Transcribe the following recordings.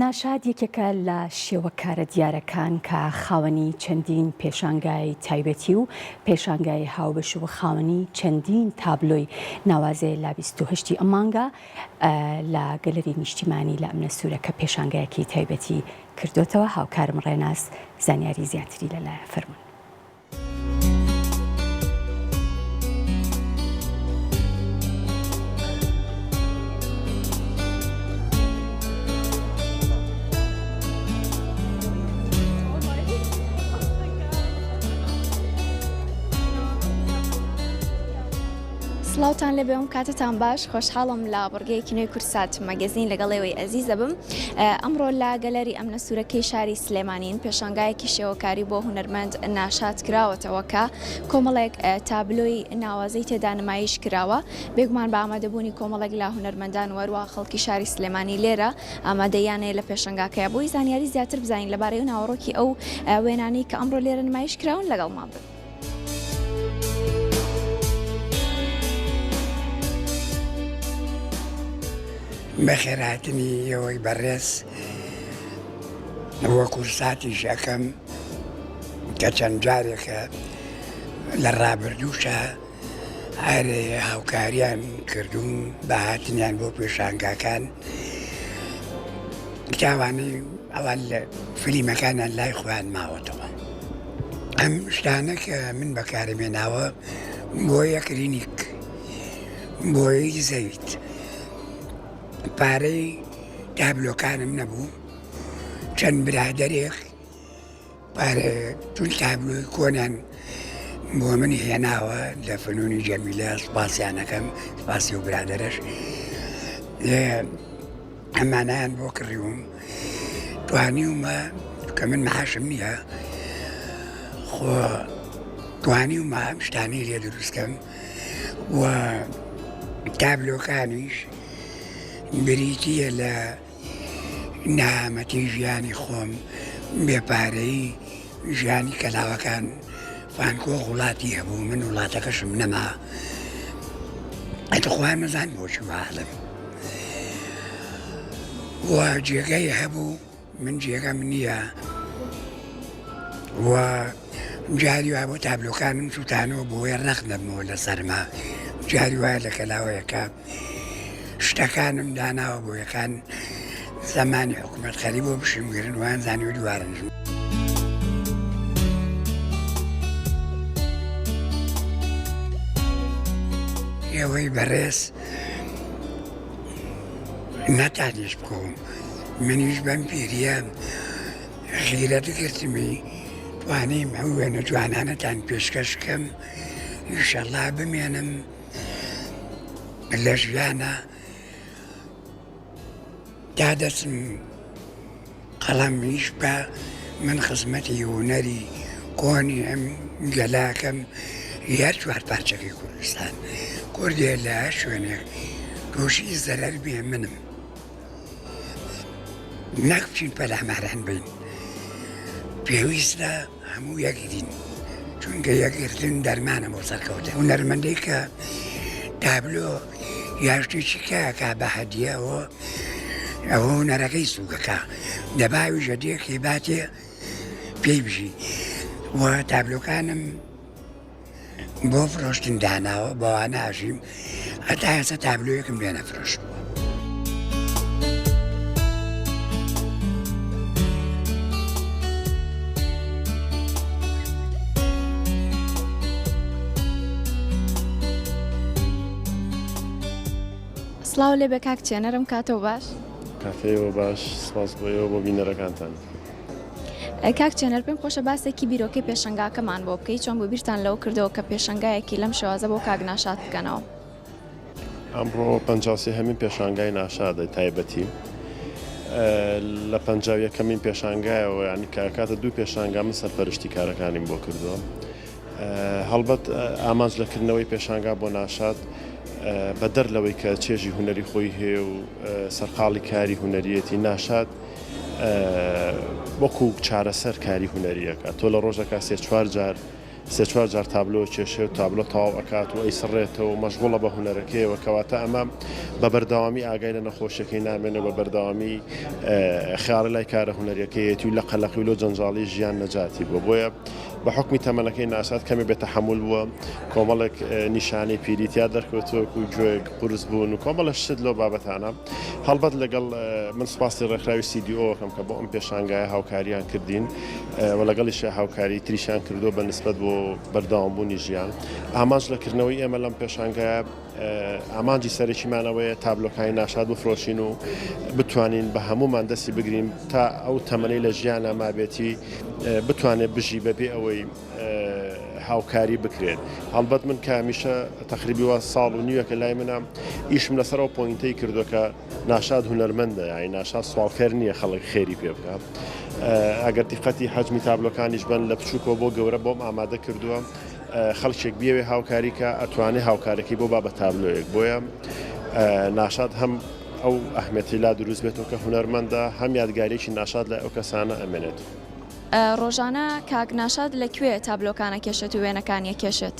ناشاد یەکێکە لە شێوەکارە دیارەکان کە خاوەنی چەندین پێشانگای تایبەتی و پێشانگای هاوبەش و خاوەنی چەندین تابلۆی ناوازەیە لە 28 ی ئەم مانگە لە گەلەری نیشتیمانی لە ئەمنە سوورەکە پێشانگایەکی تایبەتی کردۆتەوە هاوکارم ڕێناس زانیاری زیاتری لەلایە فەرموون. سڵاوتان لێبێ ئەم کاتەتان باش خۆشحاڵم لە بڕگەیەکی نوێی کوردسات مەگەزین لەگەڵ ئێوەی ئەزیزە بم ئەمڕۆ لە گەلەری ئەمنە سوورەکەی شاری سلێمانین پێشانگایەکی شێوەکاری بۆ هونەرمەند ناشاد کراوەتەوە کە کۆمەڵێک تابلۆی ناوازەی تێدا نمایش کراوە بێگومان بە ئامادەبوونی کۆمەڵێک لە هونەرمەندان و هەروەها خەڵکی شاری سلێمانی لێرە ئامادەییان هەیە لە پێشەنگاکەیا بۆی زانیاری زیاتر بزانین لەبارەی و ناوەڕۆکی ئەو وێنانەی کە ئەمڕۆ لێرە نمایش کراون لەگەڵمان بن. بەخێرهاتنی ئێوەی بەڕێز وەکو ساتیش ئەکەم کە چەند جارێکە لە ڕابردووشە ئەرێ هاوکاریان کردوون بە هاتنیان بۆ پێشانگاکان کتاوانەی ئەوان لە فلیمەکانیان لای خۆیان ماوەتەوە ئەم شتانە کە من بەکارم هێناوە بۆیە کلینیک بۆیەی زەویت پارەی تابلۆکانم نەبوو چەند برادەرێک پارە چون تابلۆی کۆنیان بۆ من هێناوە لە فنونی جەمیلە سپاسیانەکەم سپاسی و برادەرەش ئەمانیان بۆ کڕیوم توانیومە کە من معاشم نییە خۆ توانیومە ئەم شتانەی لێ دروستکەم و تابلۆکانیش بریتییە لە نەهامەتی ژیانی خۆم، بێ پارەیی ژیانی کەلاوەکان، فانکۆخ وڵاتی هەبوو من وڵاتەکەشم نەما، ئەتخوا نەزان بۆچی وا ئەڵێم و جێگای هەبوو من جێگەم نییە و جاری وایە بۆ تابلۆکانم سووتانەوە بۆیە ڕەق دەبمەوە لە سەرما جاری وایە لە کەلاوەیەکە شتەکانم داناوە بۆیەکان زمانی حکوومەت خەری بۆ بشیم گرن وان زانی و دووارن. ئێوەی بەڕێز نەتانیش بکەوم منیش بەم پیریە غیرەت گرتمی توانیم ئەو وێنە جوانانەتان پێشکەش کەم ئیشەڵا بمێنم لە ژیانە تا دەچم قەڵەمیش بە من خزمەتی هونەری کۆنی ئەم گەلاکەم هەر چوار پارچەکەی کوردستان کوردێ لە هەر شوێنێک تووشی زەرەر بێ منم نەک بچین پەلاماران بین پێویستە هەموو یەکگرین چونکە یەکگرتن دەرمانە بۆ سەرکەوتن هونەرمەندەی کە تابلۆ یا شتێکی کاکا بە هەدیە ئەوە ئەوە هونەرەکەی سووکەکە دەباوی ژەدیەکی باتێ پێی بژی و تابلۆکانم بۆ فرۆشتن داناوە بەوانە ئەژیم هەتا ئێستا تابلۆیەکم لێ نەفرۆشتووە. سڵاو لێبێ کاک چێنەرم کاتەوە باش. کاتەیەوە باش سپاس بۆ ئێوە بۆ بینەرەکانتان. کاک چێنەر پێم خۆشە باسێکی بیرۆکەی پێشەنگاکەمان بۆ بکەی چۆن بۆ بیرتان لەوە کردەوە کە پێشەنگایەکی لەم شێوازە بۆ کاک ناشاد بکەنەوە؟ ئەمڕۆ 53 هەمین پێشانگای ناشادە تایبەتی لە 51ەمین پێشانگایەوە ینی کە کاتە دوو پێشانگا من سەرپەرشتی کارەکانیم بۆ کردووە هەڵبەت ئامانج لە کردنەوەی پێشانگا بۆ ناشاد بەدەر لەوەی کە چێژی هونەری خۆی هەیە و سەرقاڵی کاری هونەریەتی ناشاد وەکو چارەسەر کاری هونەریەکە تۆ لە ڕۆژەکە سێ چوار جار. سێ چوار جار تابلۆ ئەکێشێ و تابلۆ تەواو ئەکات و ئەیسڕێتەوە و مەشغوڵە بە هونەرەکەیەوە کەواتە ئەمە بە بەردەوامی ئاگای لە نەخۆشیەکەی نامێنێ و بە بەردەوامی خەیاڵی لای کارە هونەریەکەیەتی و لە قەلەقی و لۆ جەنجاڵی ژیان نەجاتی بووە بۆیە بە حوکمی تەمەنەکەی ناسات کەمێ بێ تەحەمول بووە کۆمەڵێک نیشانەی پیری تیا دەرکەوتووە وەکو گوێک قورس بوون و کۆمەڵە شت لەو بابەتانە هەڵبەت لەگەڵ من سوپاسی ڕێکخراوی CDO ئەکەم کە بۆ ئەم پێشانگایە هاوکاریان کردین و لەگەڵیشیا هاوکاری تریشیان کردووە بە نسبەت بۆ بەردەوامبوونی ژیان. ئامانج لە کردنەوەی ئێمە لەم پێشانگایە ئامانجی سەرەکیمان ئەوەیە تابلۆکانی ناشاد بفرۆشین و بتوانین بە هەموومان دەستی بگرین تا ئەو تەمەنەی لە ژیانا مابێتی بتوانێت بژی بەبێ ئەوەی هاوکاری بکرێت. هەڵبەت من کە هەمیشە تەقریبی وا ساڵ و نیوێکە لای منە ئیشم لەسەر ئەو point ەی کردووە کە ناشاد هونەرمەندە یانی ناشاد سواڵکەر نییە خەڵک خێری پێ بکات ئەگەر دیقەتی حەجمی تابلۆکانیش بن لە بچووکەوە بۆ گەورە بۆم ئامادە کردووە خەڵکێک بیەوێ هاوکاری کە ئەتوانێ هاوکارەکەی بۆ با بە تابلۆیەک بۆیە ناشاد هەم ئەو ئەهمێتی لا دروست بێتەوە کە هونەرمەندە هەم یادگاریی ناشاد لای ئەو کەسانە ئەمێنێت. ڕۆژانە کاک ناشاد لە کوێ تابلۆکان ئەکێشێت و وێنەکانی ئەکێشێت؟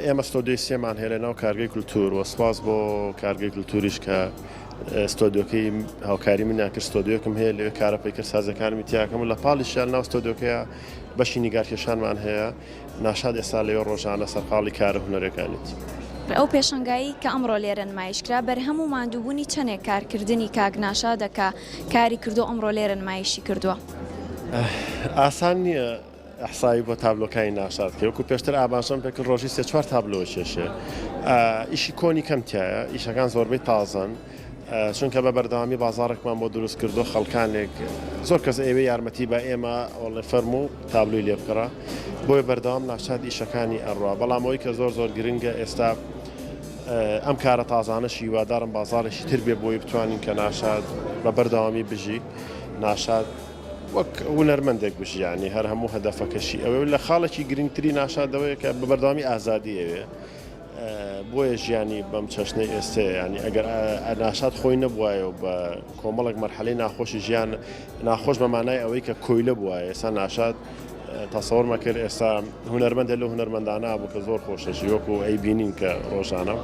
ئێمە ستۆدیۆی سێمان هەیە لە ناو کارگەی کولتوور و سوپاس بۆ کارگەی کولتووریش کە ستۆدیۆکەی هاوکاری منیان کرد ستۆدیۆکم هەیە لەوێ کارە پەیکەرسازەکانمی تیاکەم و لە پاڵیشیان ناو ستۆدیۆکەیە بەشی نیگارکێشانمان هەیە ناشاد ئێستا لەوێ ڕۆژانە سەرقاڵی کارە هونەرەکانیەتی. ئەو پێشەنگایەی کە ئەمڕۆ لێرە نمایش کرا بەرهەم و ماندووبوونی چەندێک کارکردنی کاک ناشادە کە کاری کردووە ئەمڕۆ لێرە نمایشی کردووە؟ ئاسان نییە ئیحسایی بۆ تابلۆکانی ناشاد بکەی وەکو پێشتر ئاماژەم پێکرد ڕۆژی سێ چوار تابلۆ ئەکێشێ ئیشی کۆنی کەم تیایە ئیشەکان زۆربەی تازەن چونکە بە بەردەوامی بازاڕێکمان بۆ دروست کردو خەڵکانێک زۆر کەس ئەیەوێ یارمەتی بە ئێمە ئەڵێ فەرموو تابلۆی لێ بکڕە بۆیە بەردەوام ناچار ئیشەکانی ئەڕوا بەڵام ئەوەی کە زۆر زۆر گرنگە ئێستا ئەم کارە تازانەش هیوادارم بازاڕێکی تر بێ بۆی بتوانین کە ناشاد بە بەردەوامی بژی ناشاد وەک هونەرمەندێک بژی یانی هەر هەموو هەدەفەکەشی ئەوێ لە خاڵێکی گرنگتری ناشادەوەیە کە بە بەردەوامی ئازادی ئەوێ بۆیە ژیانی بەم چەشنەی ئێستەیە یانی ئەگەر ناشاد خۆی نەبوایە و بە کۆمەڵێک مەرحەلەی ناخۆشی ژیان ناخۆش بە مانای ئەوەی کە کۆیلە بوایە ئێستا ناشاد تەسەوەر مەکرد ئێستا هونەرمەندە لەو هونەرمەندانە بوو کە زۆر خۆشەژی وەکو ئەی بینین کە ڕۆژانە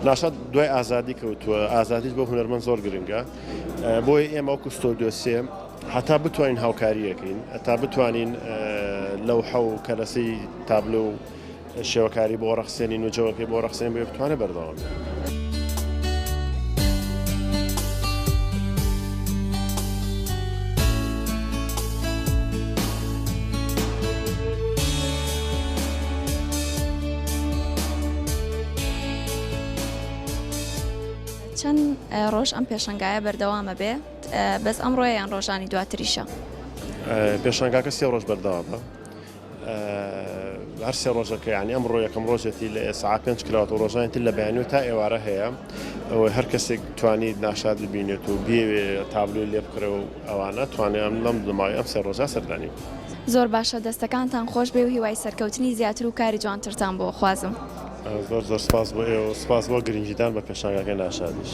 ناشاد دوای ئازادی کەوتووە ئازادیش بۆ هونەرمەند زۆر گرنگە بۆیە ئێمە وەکو ستۆدیۆ سێ هەتا بتوانین هاوکاریەکەین هەتا بتوانین لەوحە و کەرەسەی تابلۆ و شێوەکاری بۆ ڕەخسێنین و جەوەکەی بۆ ڕەخسێن بۆیە بتوانێت بەردەوام بێت. چەند ڕۆژ ئەم پێشەنگایە بەردەوامە بێ بەس ئەمڕۆیە یان ڕۆژانی دواتریشە؟ پێشانگاکە سێ ڕۆژ بەردەوامە. هەر سێ ڕۆژەکە یانی ئەمڕۆ یەکەم ڕۆژێتی لە سەعات پێنج کراوەتەوە ڕۆژانی تر لە بەیانی و تا ئێوارە هەیە ئەوەی هەر کەسێک توانی ناشاد ببینێت و بیەوێ تابلۆی لێ بکڕێ و ئەوانە توانێ ئەم لەم ماوەی ئەم سێ ڕۆژە سەردانی بکات. زۆر باشە دەستەکانتان خۆش بێ و هیوای سەرکەوتنی زیاتر و کاری جوانترتان بۆ خوازم. زۆر زۆر سپاس بۆ ئێوە و سپاس بۆ گرنگیدان بە پێشانگاکەی ناشادیش.